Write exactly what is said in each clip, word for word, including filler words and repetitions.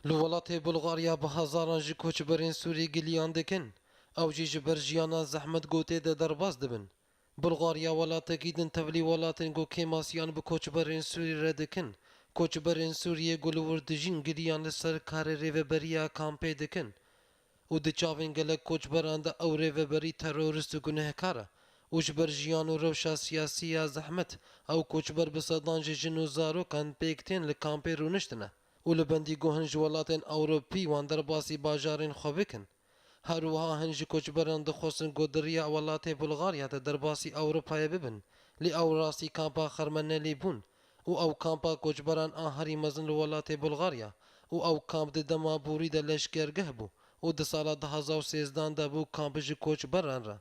Li welatê Bulgarya bi hezaran ji koçberên Sûrî giliyan dikin. Ew jî ji ber jiyana zehmet ku tê de derbas dibin. Bulgarya welatekî din tevlî welatên ku kêmasiyan bi koçberên Sûrî re dikin. Koçberên Sûriyê ku li wir dijîn giliyan li ser karê rêveberiya kampê dikin û di çavên gelek koçberan de ew rêveberî terorist û gunehkar e û ji ber jiyan û rewşa siyasî ya zehmet ew koçber bi sedan ji jin û zarokan pêk tên li kampê rûniştine û li bendî ku hin ji welatên Ewropî wan derbasî bajarên xwe bikin. Her wiha hin ji koçberan dixwestin ku di riya welatê Bulgarya de derbasî Ewropayê bibin, lê ew rastî kampa Xermenelî bûn û ew kampa koçberan a herî mezin li welatê Bulgarya û ew kamp di dema borî de leşkergeh bû û di sala du hezar û sêzdan de bû kamp ji koçberan re.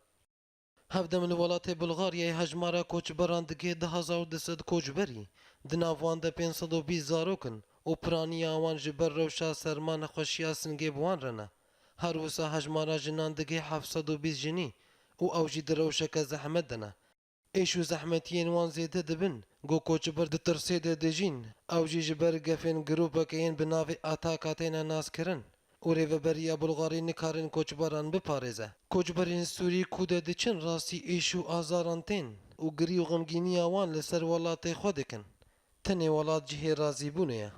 Hevdem li welatê Bulgaryayê hejmara koçberan digihê du hezar û du sed koçberî, di nav wan de pênc sed û bîst zarok in û piraniya wan ji ber rewşa serma nexweşiya singê bi wan re ne. Her wisa hejmara jinan digihê heft sed û bîst jinî û ew jî di rewşeke zehmet de ne. Êş û zehmetiyên wan zêde dibin, ku koçber di tirsê de dijîn, ew jî ji ber gefên grûpeke yên bi navê Ataka têne naskirin û rêveberiya Bulgarî nikarin koçberan biparêze. Koçberên Sûrî ku de diçin rastî êş û azaran tên û girî û xemgîniya wan li ser welatê xwe dikin. Tenê welat cihê razîbûnê ye.